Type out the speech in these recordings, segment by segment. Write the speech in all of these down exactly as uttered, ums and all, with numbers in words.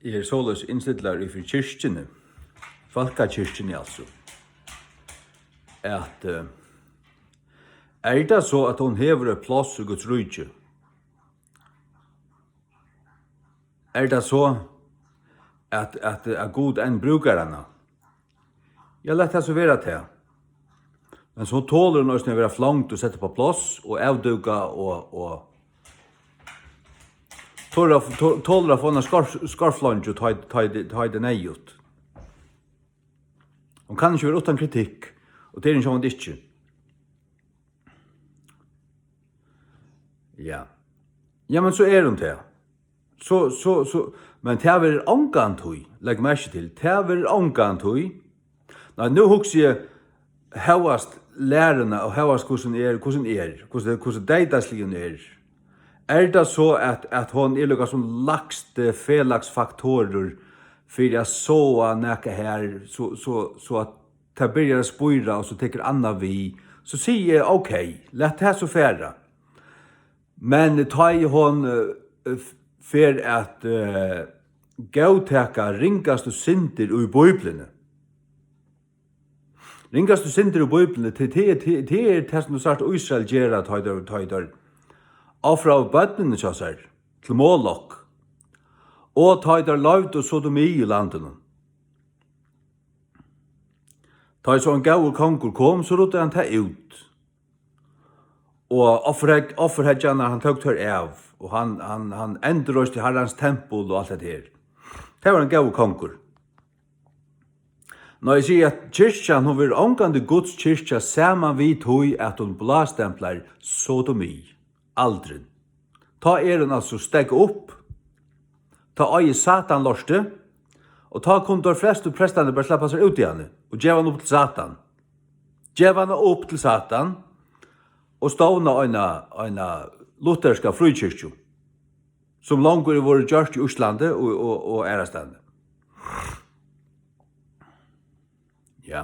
Eg eri soleiðis innstillaður í fyri kirkjuni, fólkakirkjuni altso, at, eh, er tað so, at hon hevur eitt pláss í Guds ríki? Er tað so, at, at, at Gud enn brúkar hana? Ja, lat tað so vera tað. Men so tolir hon eisini at vera flongd og sett upp á pláss og avdúkað og, og tolir at, to-, tolir at fáa eina skor-, skorflongju, tá, tá, tá, tá tað er neyðugt. Hon kann ikki vera uttan kritikk, og tað er hon sjálvandi ikki. Ja. Ja, men so er hon tað. So, so, so, men tað verður ongantíð, legg merki til, tað verður ongantíð. Nei, nú hugsi eg hóast læruna og hóast hvussu hon er, hvussu hon er, hvussu, hvussu deyðaslig hon er. Er tað so, at, at hon er líka sum lægsti felagsfaktorur fyri at sáa nakað har, so, so, so at tað byrjar at spíra, og so tekur annað við, so sigi eg, ok, lat tað so fara. Men tá ið hon, eh, f-, fer at, eh, góðtaka ringastu syndir í Bíbliuni. Ringastu syndir í Bíbliuni, tað, tað, tað, tað er tað, sum tú sært Ísrael gera, tá ið teir, tá ið teir ofraðu børnini hjá sær til Molok, og tá ið teir loyvdu sodomi í landinum. Tá ið so ein góður kongur kom, so ruddaði hann tað út. Og offerheg-, offerheggjarnar, hann tók tær av, og hann, hann, hann endurreisti Harrans tempul og alt hetta her. Tað var ein góður kongur. Nei, eg sigi, at kirkjan, hon verður ongantíð Guds kirkja saman við tí, at hon blástemplar sodomi. Aldrin. Tá er hon altso steðgað upp. Tá eigur Satan lortið, og tá kunnu teir flestu prestarnir bara sleppa sær út í hana og geva hana upp til Satan. Geva hana upp til Satan og stovna eina, eina lutherska fríkirkju, sum longu er vorðið gjørt í Íslandi og, og, og aðrastaðni. Ja.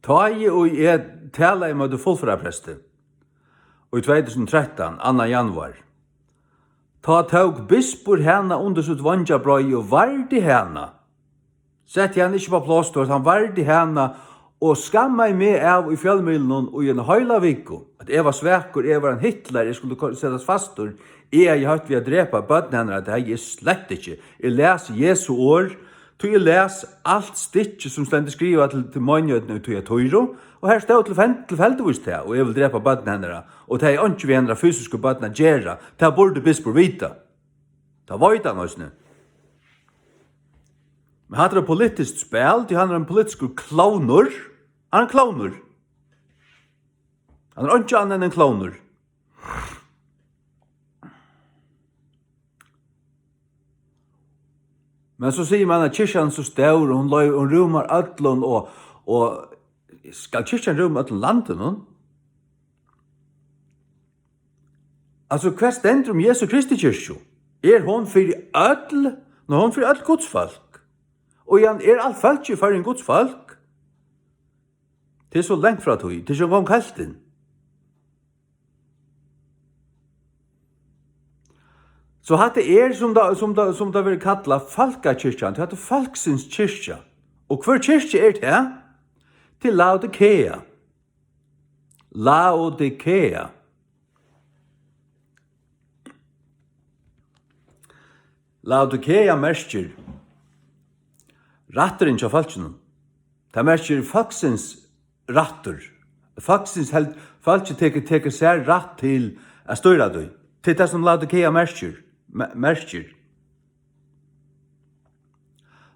Tá ið eg talaði móti fullferðarpresti í tvey túsund og trettan, annan januar, tá tók bispur hana undir sítt veingjabreiði og vardi hana. Setti hana ikki upp á pláss, tú veitst, hann vardi hana og skammaði meg av í fjølmiðlunum í eina heila viku, at eg var svakur, eg var ein Hitler, eg skuldi ko-, setast fastur, eg hevði havt við at drepa børn hennara, tað hevði eg slett ikki. Eg las Jesu orð, tí eg las alt stykkið, sum stendur skrivað til, til meinigheitina í Thyatira, og har stóð tilfen-, tilfeldigvís tað, og eg vil drepa børn hennara, og tað hevði einki við hennara fysisku børn at gera, tað burdi bispur vita. Tað veit hann eisini. Men hatta er eitt politiskt spæl, tí hann er ein politiskur klovnur. Hann er ein klovnur. Hann er einki annað enn ein klovnur. Men so sigur mann, at kirkjan er so stór, og hon loy-, hon rúmar øllum, og, og skal kirkjan rúma øllum landinum? Altso, hvat stendur um Jesu Kristi kirkju? Er hon fyri øll? Nei, hon er fyri øll Guds fólk. Og ja, er alt fólkið í Føroyum Guds fólk? Tað er so langt frá tí. Tað er ikki eingong helvtin. So hatta er, sum tað, sum tað, sum tað verður kallað, fólkakirkjan. Hatta er fólksins kirkja. Og hvør kirkja er tað? Til Laodikea. Laodikea. Laodikea merkir rætturin hjá fólkinum. Tað merkir fólksins rættur. Fólksins held-, fólkið tekur, tekur sær rætt til at stýra tí. Tað er tað, sum Laodikea merkir. Me-, merkir.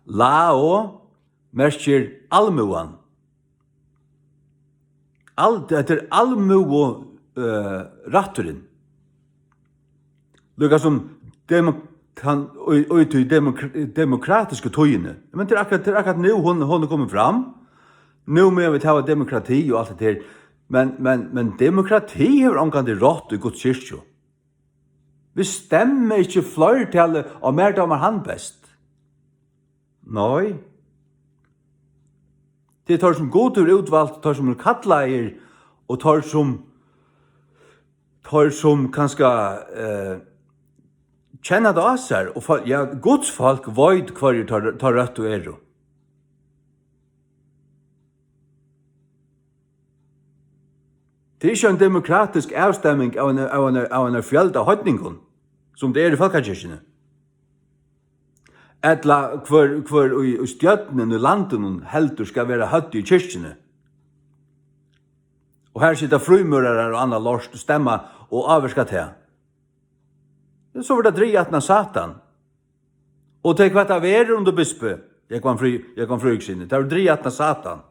Lao merkir almúgan. Al-, hetta er almúgu, eh, rætturin. Líka sum demo-, tann, í, í tí demok-, demokratisku tíðini. Men tað er akkurát, tað er akkurát nú, hon, hon er komin fram. Nú mugu vit hava demokrati og alt hetta her. Men, men, men demokrati hevur ongantíð rátt í Guds kirkju. Vit stemma ikki fleirtalið, og mær dámar hann best. Nei. Tað er teir, sum Gud hevur útvalt, teir, sum eru kallaðir, og teir, sum, teir, sum kanska, eh, kenna tað á sær, og fol-, ja, Guds fólk veit, hvørjir teir, teir røttu eru. Tað er ikki ein demokratisk avstemming av ein, av ein, av ein fjøld av heidningum, sum tað er í fólkakirkjuni. Ella hvør, hvør í, í stjórnin í landinum heldur skal vera høvdið í kirkjuni. Og her sita frímúrarar og annað lort og stemma og ávirka tað. So verður tað drigið aftan á Satan. Og tey, hvat tað verður um tú bispi, Jógvan Frí-, Jógvan Fríðrikssyni, tað verður drigið aftan á Satan.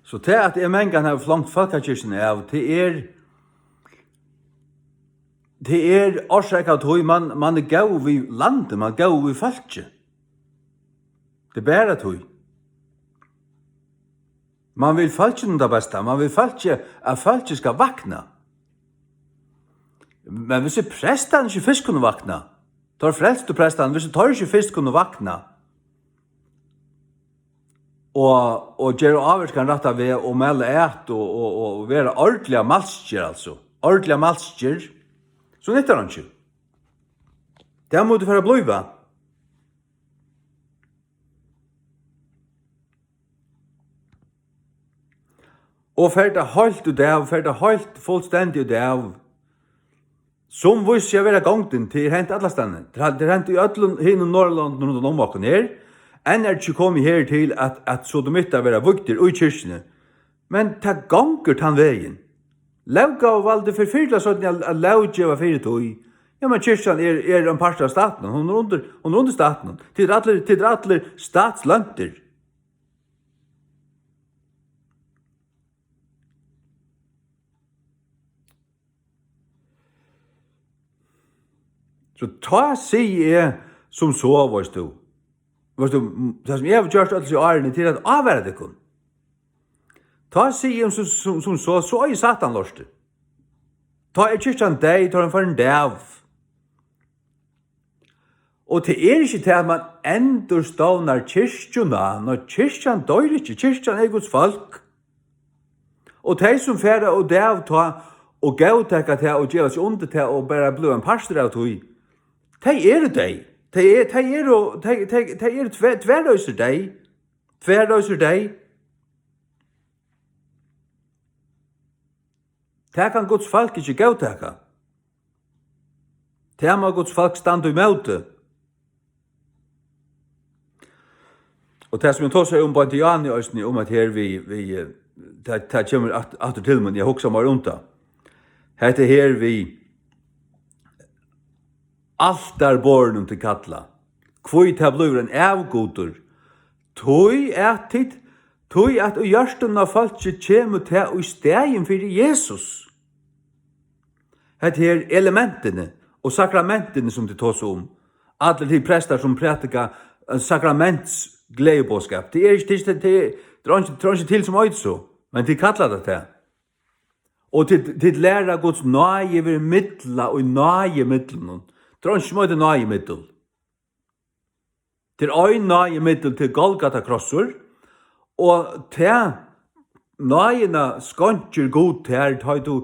So tað, at eg mangan havi flongt fólkakirkjuna av, tað er, tað er orsakað av tí, man, man er góður við landið, man er góður við fólkið. Tað er bara tí. Man vil fólkinum tað besta, man vil fólki, at fólkið skal vakna. Men hvis prestarnir ikki fyrst kunnu vakna, teir frelstu prestarnir, hvis teir ikki fyrst kunnu vakna, og, og gera ávirkan rætta veg og mæla at og, og, og vera ordiliga mælskir, altso, ordiliga mælskir, so nyttar hann ikki. Tað mugu tit fara at blíva. Og fer tað heilt út av, fer tað heilt fullstendigt út av, sum vísir seg at vera gongdin, tað er hent allastaðni. Tað er, tað er hent í øllum hinum Norðurlondunum rundan um okkum her. Enn er ikki komið her til, at, at sodomittar verða vígdir í kirkjuni. Men tað gongur tann vegin. Lóggávuvaldið fer fyrr ella seinni at, at lóggeva fyri tí. Ja, men kirkjan er, er ein partur av statinum. Hon er undir, hon er undir statinum. Tit eru allir, tit eru allir statsløndir. So tá sigi eg sum so, veist tú, veist tú, tað sum eg havi gjørt øll hesi árini, til at ávara tykkum. Tá sigi eg sum, sum, sum so, so er Satan lortur. Tá er kirkjan deyð, tá er hon farin av. Og tað er ikki tað, at man endurstovnar kirkjuna. Nei, kirkjan doyr ikki. Kirkjan er Guds fólk. Og tey, sum fara út av tá og góðtaka tað og geva seg undir tað og bara blíva ein partur av tí, tey eru deyð. Tey er, tey eru, tey, tey, tey eru tve-, tværloysir deyð. Tværloysir deyð. Tað kann Guds fólk ikki góðtaka. Tað má Guds fólk standa ímóti. Og tað, sum eg tosaði um beint í áðni eisini, um at her við, við, eh, tað, tað kemur aft-, aftur til mín, eg hugsi meir um tað. Hetta her við altarborðinum til kalla, hví tað blívur ein avgudur, tí at tit, tí at í hjørtum á fólki kemur tað í staðin fyri Jesus. Hetta her elementini og sakramentini, sum tit tosa um. Allir tit prestar, sum prædika, eh, sakramentsgleðiboðskap. Tað er ikki, tað er ikki, tað er, tað er ikki, tað er ikki til sum eitur so, men tit kalla tað tað. Og tit, tit læra Guds náði verður midla í náðimidlunum. Tað er einki sum eitur náðimiddul. Tað er ein náðimiddul, til Golgata krossur, og ta náðina skeinkir Gud tær, tá ið tú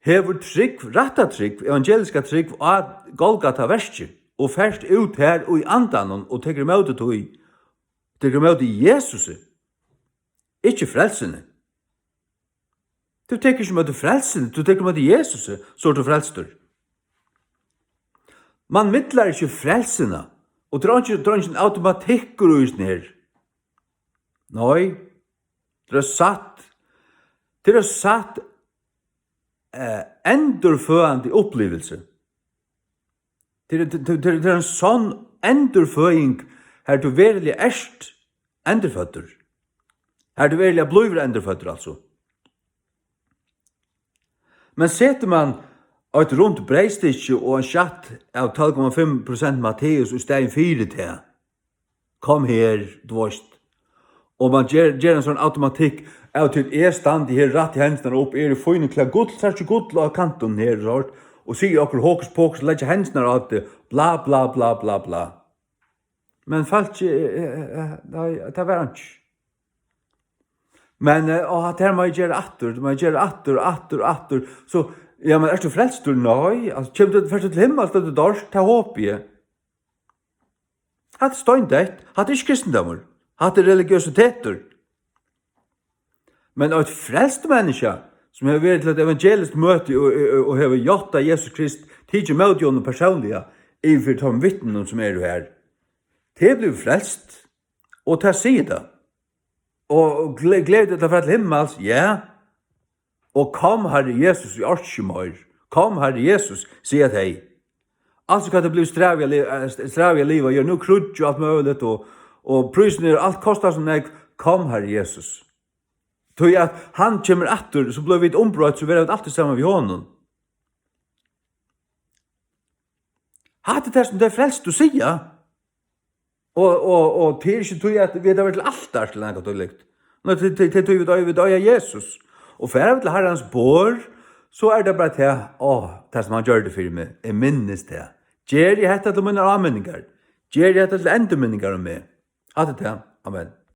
hevur trúgv, rætta trúgv, evangeliska trúgv á Golgata verkið, og fert út har í andanum og tekur ímóti tí, tekur ímóti Jesusi, ikki frelsuni. Tú tekur ikki ímóti frelsuni, tú tekur ímóti Jesusi, so ert tú frelstur. Man midlar ikki frelsuna, og tað er eingin, tað er eingin automatikkur í hesum her. Nei, tað er satt, tað er satt, eh, endurføðandi upplivilsi. Tað er, tað, tað, tað er ein sonn endurføðing, har tú veruliga ert endurføddur. Har tú veruliga blívur endurføddur, altso. Men setur man eitt runt breyðstykki og ein skjatt av tólv komma fimm prosent Matteus í staðin fyri tað, kom her, tú veist. Og man ger, ger ein sånn automatikk av, tí at eg standi her, rætti hendurnar upp, eri í fínum klæðum, gull, sært tú gull á kantinum her, so, og sigi okkurt hokus pokus, leggja hendurnar á teg, bla, bla, bla, bla, bla. Men fólk, eh, eh, eh, nei, tað var hann ikki. Men, eh, og hatta her má eg gera aftur, má eg gera aftur, aftur, aftur. So, ja, men ert tú frelstur? Nei. Altso, kemur tú, fert tú til himmals, støddu dort, tað hopi eg. Hatta er steindeytt. Hatta er ikki kristindómur. Hatta er religiøsitetur. Men eitt frelst menniskja, sum hevur verið til eitt evangeliskt møti og, og, og hevur játtað Jesus Krist, tikið móti honum persónliga, yvir fyri teimum vitnunum sum eru her, tað er blivið frelst, og tað sigur tað. Og, og gle-, gleður teg til at fara til himmals, ja. Og kom, Harri Jesus, eg orki ikki meir. Kom, Harri Jesus, siga tey. Altso, hvat er blivið strævið at li-, eh, st-, strævið at liva, ger nú krúggi og alt møguligt, og, og prísin er, alt kostar so nógv. Kom, Harri Jesus. Tí at hann kemur aftur, so blíva vit umbroytt, so verða vit altíð saman við honum. Hatta er tað, sum tey frelstu siga. Og, og, og tað er ikki tí, at vit hava verið til altars til nakað tílíkt. Nei, tað, tað, tað er tí, vit eiga, vit eiga Jesus. Og fara vit til Harrans borð, so er tað bara tað, á, tað, sum hann gjørdi fyri meg. Eg minnist tað. Geri eg hetta til mínar áminningar. Geri eg hetta til endurminningar um meg. Hatta er tað. Amen.